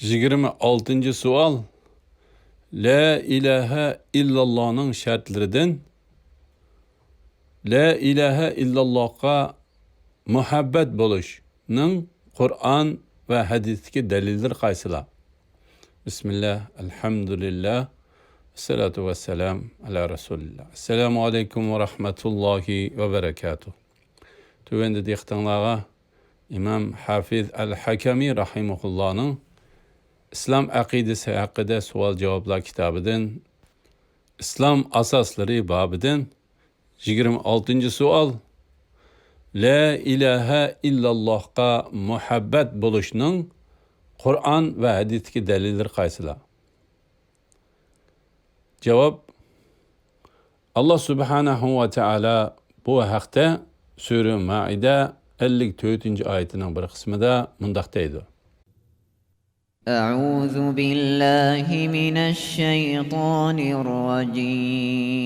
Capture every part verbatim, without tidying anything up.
يىگىرمە ئالتىنچى سوئال. لا ئىلاھە ئىللاللانىڭ شەرتلىرىدىن لا ئىلاھە ئىللاللاھقا مۇھەببەت بولۇشنىڭ قۇرئان ۋە ھەدىستىكى دەلىللىرى قايسىلار؟ بىسمىللا، ئەلھەمدۇلىللا، ۋەسسالاتۇ ۋەسسالام ئەلا رەسۇلىللا. ئەسسالامۇ ئەلەيكۇم ۋە رەھمەتۇللاھى ۋە بەرەكاتۇھ. تۆۋەندە دىققىتىڭلارغا ئىمام ھافىز ئەل ھەكەمى رەھىمەھۇللانىڭ ئىسلام ئەقىدىسى ھەققىدە سوئال-جاۋابلار كىتابىدىن، ئىسلام ئاساسلىرى بابىدىن يىگىرمە ئالتىنچى سوئال. لا ئىلاھە ئىللاللاھقا مۇھەببەت بولۇشنىڭ قۇرئان ۋە ھەدىستىكى دەلىللىرى قايسىلار؟ جاۋاب. ئاللا سۇبھانەھۇ ۋە تائالا بۇ ھەقتە سۈرە مائىدە ئەللىك تۆتىنچى ئايىتىنىڭ بىر قىسمىدا مۇنداق دەيدۇ. أعوذ بالله من الشيطان الرجيم.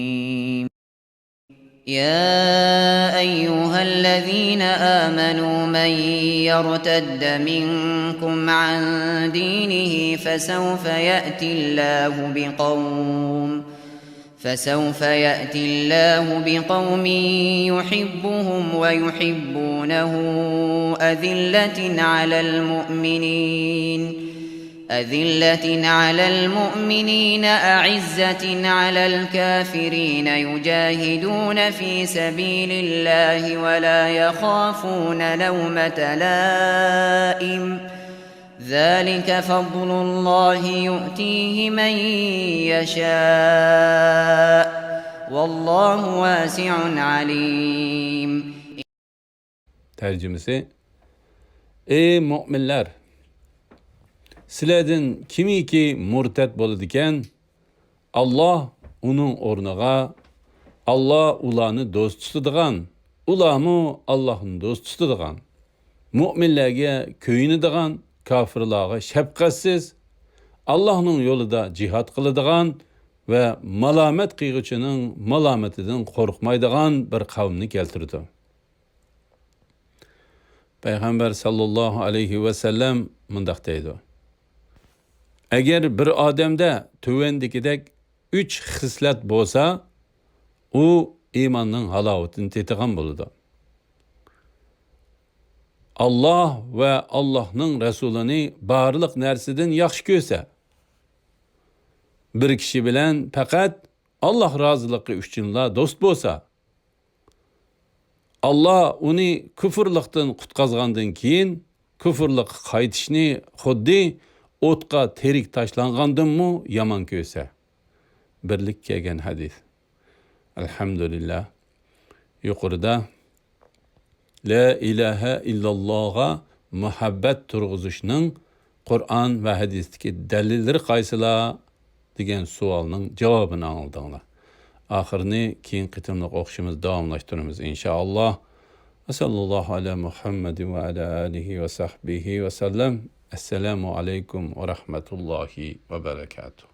يا أيها الذين آمنوا من يرتد منكم عن دينه فسوف يأتي الله بقوم فسوف يأتي الله بقوم يحبهم ويحبونه أذلة على المؤمنين أذلة على المؤمنين أعزة على الكافرين يجاهدون في سبيل الله ولا يخافون لومة لائم ذلك فضل الله يؤتيه من يشاء والله واسع عليم. تەرجىمىسى. ئەي مۆمىنلەر! سىلەردىن كىمكى مۇرتەت بولىدىكەن، ئاللا ئۇنىڭ ئورنىغا، ئاللا ئۇلارنى دوست تۇتىدىغان، ئۇلارمۇ ئاللاھنى دوست تۇتىدىغان، مۆمىنلەرگە كۆيۈنىدىغان، كاپىرلارغا شەپقەتسىز، ئاللاھنىڭ يولىدا جىھاد قىلىدىغان ۋە مالامەت قىلغۇچىنىڭ مالامىتىدىن قورقمايدىغان بىر قەۋمنى كەلتۈرىدۇ. پەيغەمبەر ساللاللاھۇ ئەلەيھى ۋەسەللەم مۇنداق دەيدۇ: ئەگەر بىر ئادەمدە تۆۋەندىكىدەك ئۈچ خىسلەت بولسا، ئۇ ئىماننىڭ ھالاۋىتىنى تېتىغان بولىدۇ. ئاللا ۋە ئاللانىڭ رەسۇلىنى بارلىق نەرسىدىن ياخشى كۆرسە، بىر كىشى بىلەن پەقەت ئاللا رازىلىقى ئۈچۈنلا دوست بولسا، ئاللا ئۇنى كۇفرلۇقتىن قۇتقازغاندىن كېيىن، كۇفرلۇققا قايتىشنى خۇددى ئوتقا تېرىك تاشلانغاندىنمۇ يامان كۆرسە. بىرلىككە كەلگەن ھەدىس. ئەلھەمدۇلىللا. يۇقىرىدا لا ئىلاھە ئىللاللاغا مۇھەببەت تۇرغۇزۇشنىڭ قۇرئان ۋە ھەدىستىكى دەلىللىرى قايسىلار؟ دېگەن سوئالنىڭ جاۋابىنى ئاڭلىدىڭلار. ئاخىرىنى كېيىنكى قېتىملىق ئوقۇشىمىزدا داۋاملاشتۇرىمىز، ئىنشائاللا. ۋە ساللاللاھۇ ئەلا مۇھەممەدىن ۋە ئەلا ئالىھى ۋە سەھبىھى ۋە سەللەم. ئەسسالامۇ ئەلەيكۇم ۋە رەھمەتۇللاھى ۋە بەرەكاتۇھ.